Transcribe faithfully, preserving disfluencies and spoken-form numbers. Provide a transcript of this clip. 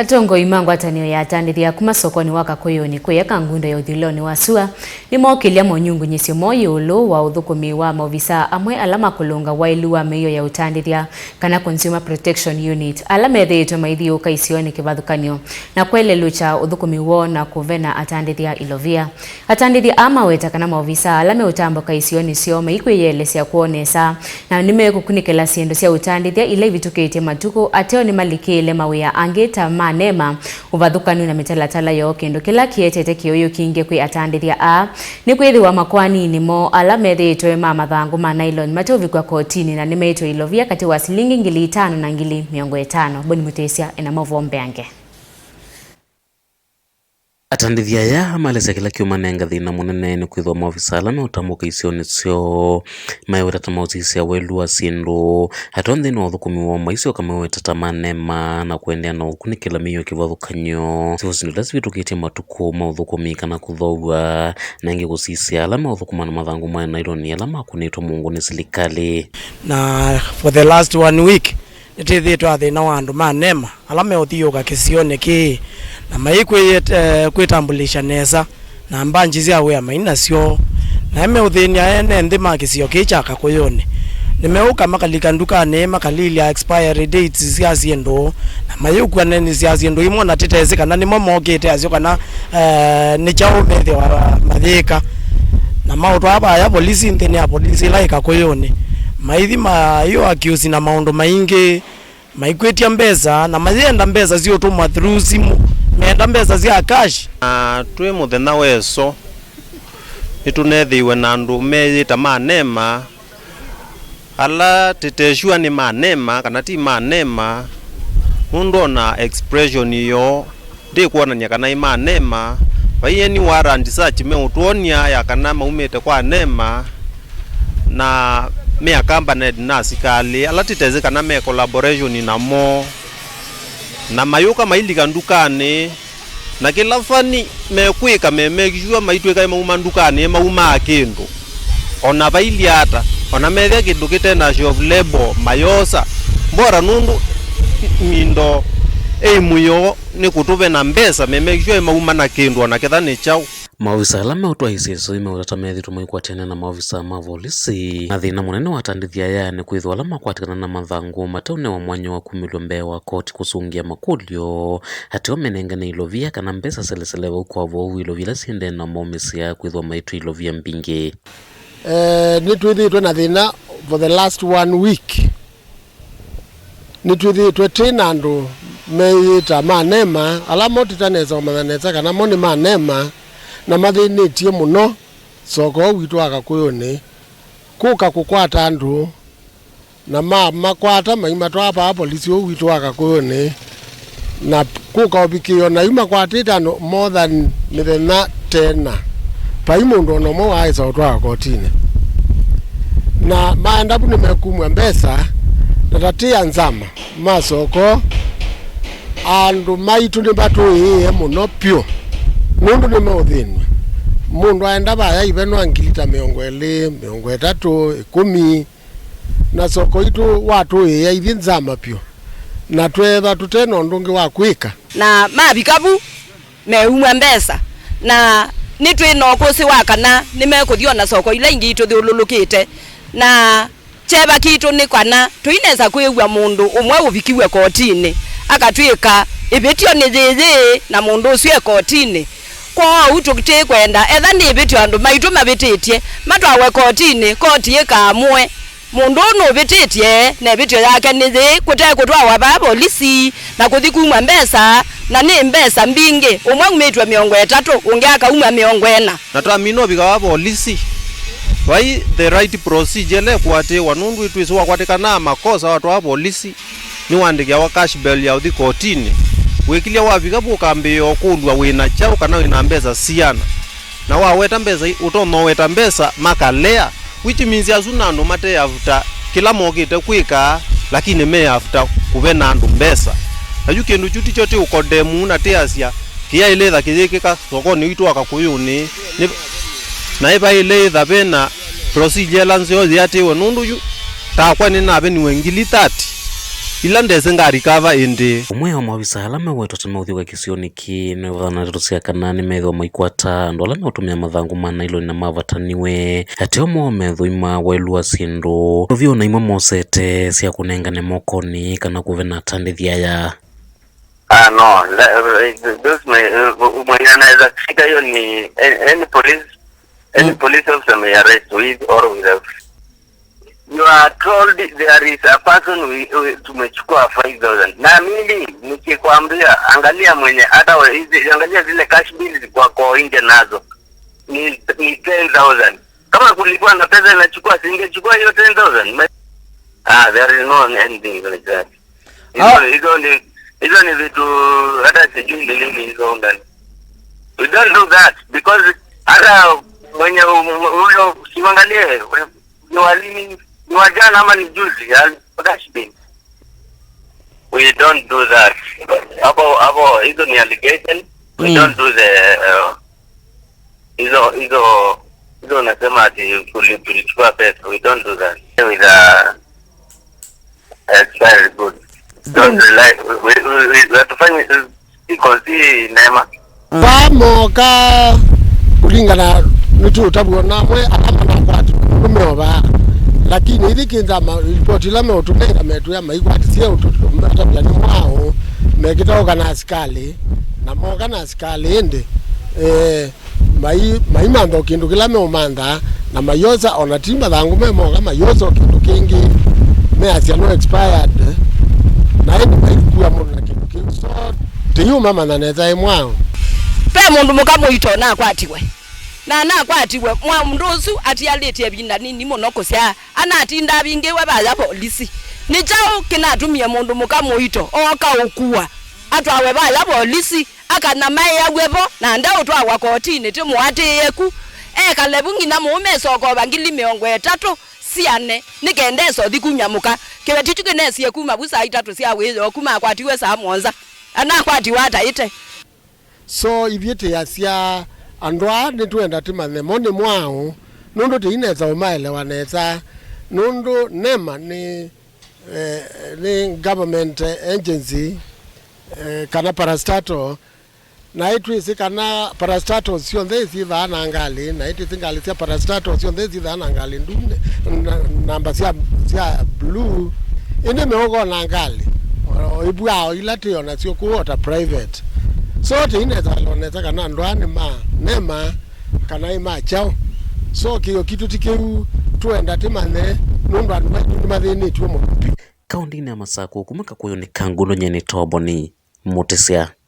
Atongoi ma ngwatanĩo ya atandĩthya kuma sokonĩ wa Kakũyũnĩ kũya Kangundo ya ũthilonĩ wa sua nĩmookĩlya monyungunyĩsyo moo ĩũlũ wa ũthũkũmi wa maovisaa amwe ala makũlũnga waĩlu wa mĩio ya ũtandĩthya, kana Consumer Protection Unit, ala methĩĩtwe maithiũũka isionĩ kĩvathũkany'o na kwelelũkya ũthũkũmi woo na kũvena atandĩthya ilovia. Atandĩthya aa maweta kana maovisaa ala meũtambũka isionĩ syoo maikwĩyĩelesya kwoo nesa, na nĩmekũkunĩkĩla syĩndũ sya ũtandĩthya ila ivĩtũkĩtye matukũ, ateo nĩmalikĩĩle mawĩa angĩ ta ma NEMA, ũvathũkanu na mĩtalatala yoo, kĩndũ kĩla kĩetete kĩũyũ kingĩ kwĩ atandĩthya aa nĩkwĩthĩwa makoaninĩ moo ala methĩĩtwe ma mathangũ ma nylon mateũvikwa kotinĩ na nĩmeĩtwe ilovia katĩ wa silingi ngili itano na ngili mĩongo ĩtano. Boni Mũtĩsya ena maũvoo mbeange. Atandĩthya aya malesya kĩla kĩũmanenga thĩna mũnene nĩ kwĩthĩwa maovisa ala meũtambũka isionĩ syoo meweta ta maũsisya waĩlu wa syĩndũ. Ateo nthĩnĩ wa ũthũkũmi woo maisyoka meweta ta ma NEMA na kũendeea na ũkunĩkĩla mĩio kĩvathũkany'o. Sivosindũ ila sivĩtũkĩtye matukũ ma ũthũkũmi kana kũthoow'a, na ĩngĩ kũsisya ala meũthũkũma na mathangũ ma nailoni ala makũnĩtwe mũngũ nĩ silikalĩ. Na for the last one week, nĩtwĩthĩĩtwe na thĩna wa andũ ma NEMA ala meũthiũũka kĩsionĩ kĩĩ na maikwĩyĩte, eh, kwĩtambũlĩsya nesa na mbanji sya wĩa mai nasyo. Na meũthĩny'a ene nthĩ ma kĩsio kĩĩ kya Kakũyũnĩ. Nĩmeũka makalika ndukanĩ, makalilya expiry dates sya syĩndũ, na mayĩũkua neni sya syĩndũ imwe, na tĩtesĩ kana nĩmo mokĩte asyo kana, eh, nĩ kyaũ methĩwa mayĩka. Na maũtwaa vaya polisi, nthĩnĩ ya polisi ĩla ĩ Kakũyũnĩ. Maithi mayĩũakiusi na maũndũ maingĩ, maikwĩtya mbesa, na mayenda mbesa siũtũmwa through simũ, meenda mbesa sya cash. Na twĩ mũthenya wa ĩso, nĩtũnethĩiwe na andũ meyĩta ma NEMA, ala tĩtesure nĩ ma NEMA kana ti ma NEMA, nũndũ ona expression yoo ndĩkwonany'a kana ĩ ma NEMA. Vai any warrant search meũtwony'a ya kana maumĩte kwa NEMA, na me accompanied na asikalĩ ala tĩtesĩ kana me collaboration namo, na mayũka mailika ndukanĩ, na kĩla fani mekwĩka me make sure maitw'ĩka mauma ndukanĩ maumaa kĩndũ, ona vailye ata, ona methĩa kĩndũ kĩte na shelf label mayosa, mbora nũndũ mindo ĩ mũyo nĩ kũtũve na mbesa, me make sure mauma na kĩndũ ona ketha nĩ kyaũ. Maovisa ala meũtwaĩsye ĩsoi meũtata methĩtwe maikwatene na maovisa ma volisi, na thĩna mũnene wa atandĩthya aya nĩ kwĩthĩwa ala makwatĩkana na mathangũ mateũnewa mwanya wa kumĩlw'a mbee wa koti kũsũngĩa makũlyo, ateo menengane ilovia kana mbesa selesele vau kwa vau, ilovia ila syendee na maũmĩsĩa kwĩthĩwa maitw'a ilovia mbingĩ. Eh, nĩtwĩthĩĩtwe na thĩna for the last one week. Nĩtwĩthĩĩtwe twĩ na andũ meyĩta ma NEMA, ala mo tũtanesa ũmanya nesa kana mo nĩ ma NEMA, na mathĩnĩtye mũno soko ũũ witũ wa Kakũyũnĩ, kũka kũkwata andũ, na mamakwata maimatwaa vaa polisi ũũ witũ wa Kakũyũnĩ, na kũka ũvikĩĩo na yu makwatĩte andũ more than mĩthenya tena, vai mũndũ ona ũmwe waaĩsa ũtwawa kotinĩ. Na maenda vu nĩmekumw'a mbesa, na tatĩa nzama ma soko, andũ maitũ nĩmatũĩĩe mũno vyũ, nũndũ nĩmeũthĩnw'a. Mũndũ aenda vaya ivenwa ngili ta mĩongo ĩlĩ, mĩongo ĩtatũ, ĩkũmi, na soko itũ watũĩĩa ithi nzama vyũ, na tweethwa tũte na ũndũ ũngĩ wa kwĩka. Na mavika vu, meumw'a mbesa, na nĩtwĩ na ũkũsĩ wa kana nĩmekũthi o na soko ila ingĩ itũthyũlũlũkĩte, na kyeva kitũ nĩ kana tũinesa kwĩw'a mũndũ ũmwe ũvikiw'e kotinĩ akatw'ĩka ĩvĩtyo nĩ yĩyĩ, na mũndũ ũsu e kotinĩ. Kwoou tũtikwenda, etha nĩ ĩvĩtyo andũ maitũ mavĩtĩtye, matwawe kotinĩ, koti ĩkaamũe. Mũndũ ũũ nũvĩtĩtye, na ĩvĩtyo yake nĩ yĩĩ, kũte kũtwawa vaa volisi, na kũthi kumw'a mbesa, na nĩ mbesa mbingĩ, ũmwe aumĩtw'e mĩongo ĩtatũ, ũngĩ akaumw'a mĩongo ĩna. Na twamina ũvika vaa volisi, vai the right procedure ĩla ĩkũatĩĩwa, nũndũ twĩsĩ wakwatĩkana na makosa watwaa volisi, nĩwandĩkĩawa cash bail ya ũthi kotinĩ. Wĩkĩlya wavika vu ũkambĩĩa ũkũlw'a wĩ na kyaũ kana wĩ na mbesa siana. Na waweta mbesa i-, ũtonya ũweta mbesa makalea, which means asu nĩ andũ mate after kĩla mokĩte kwĩka, lakini me after kũvena andũ mbesa. Na yu kĩndũ kyu tikyo tĩ ũkondemu na tĩasya kĩyaĩlĩtha kĩyĩkĩka sokonĩ witũ wa Kakũyũnĩ. Nĩ, na ĩvaĩlĩtha vena procedure ĩla nzeo yĩatĩwe, nũndũ yu takwa nĩnaveniwe ngili thirty. Ĩla ndesĩ ngarikava ĩndĩ. Ũmwe wa maovisa ala mewetwa ta meũthyũũka kĩsionĩ kĩĩ nĩwethana na ndeto sya kana nĩmethĩwa maikwata andũ ala meũtũmĩa mathangũ ma nailoni na mavataniwe. Ateo moo methũima waĩlu wa syĩndũ. Ũvyũ na imwe mosete sya kũnengane mokonĩ kana kũve na atandĩthya aya. Ah, no. That, uh, those may, uh, mwenye anaweza kufika hiyo ni a- any police, any Mm. police officer may arrest with or without. You are told there is a person we, we, tumechukua five thousand. Na mimi nikikwambia, angalia mwenye, hata we- hizi- angalia zile cash bills kwa kwa nje nazo. Ni, ni ten thousand. Kama kulikuwa na pesa inachukua, singechukua hiyo ten thousand. Ah, there is no anything like that. Hizo Ah. hizo ni hizo ni vitu hata sijui ni nini hizo ndani. We don't do that because hata mwenye um- huyo simangalie ni walini ni wajana ama ni juzi alipata shibini. We don't do that. Hapo hapo hizo ni allegation. We Mm. don't do the uh, hizo hizo hizo unasema ati tuli- tulichukua pesa. We don't do that. With a expired good. Don't rely. We, we, we, we, hatufanyi iko si neema. Vaa mooka kũlingana nĩtũũtavw'a namwe ala manakwatĩtwe nũmeovaa, lakini ithi kĩnza maripoti ila meũtũnenga metwĩa maikwatĩsye ũtũtũmatavya nĩ mwaũ, mekĩtaũka na asikalĩ, na mooka na asikalĩ ĩndĩ, eh, mai- maimantha o kĩndũ kĩla meũmantha, na mayosa, ona ti mathangũ me moka, mayosa o kĩndũ kĩngĩ, measya no expired, na ĩndĩ maikua mũndũ na kĩndũ kĩu. So tĩyũmamanya nesa ĩ mwaũ. Ve mũndũ mũka mũito nakwatiwe, na nakwatiwe mwa mũndũ ũsu atialĩtye ĩvinda nini mũno kũsyaa, anatinda avingĩwe vaya volisi. Nĩ kyaũ kĩnatumie mũndũ mũka mũito ooka ũkua atwawe vaya volisi? Akana maĩaw'e vo, na ndeũtwawa kotinĩ tĩmũatĩĩe ku. Ekale vu nginya mũũme ĩsokova ngili mĩongo ĩtatũ siane, nĩ kenda ĩsothi kumya mũka. Kĩveti kyu kĩnesie kuma vu saa itatũ sya wĩoo kuma akwatiwe saa mũonza. Anakwatiwe ataĩte. So ithyĩ tĩasya andũ aa nĩtwenda tĩmanye mo nĩ mwaũ, nũndũ tĩinesa ũmaelewa nesa, nũndũ NEMA nĩ, eh, nĩ government agency, eh, kana parastatal, na ĩtwĩsĩ kana parastatals syonthe syĩthaa na ngalĩ, na ĩtwĩsĩ ngalĩ sya parastatals syonthe syĩthaa na ngalĩ ndune, na, namba sya, sya blue, ĩndĩ meũkona ngalĩ o ĩvwaa o ila twĩ o nasyo kũu o ta private. So tĩinesa ĩlonesa kana andũ aa nĩ ma NEMA kana ĩ ma kyaũ. So kĩo kitũ ti kĩu, tũenda tĩmanye, nũndũ andũ maitũ nĩmathĩnĩtw'e mũno. Kaũndĩnĩ ya Masakũ, kuma Kakũyũnĩ ka Ngũndũ, nyie nĩ Toboni Mũtĩsya.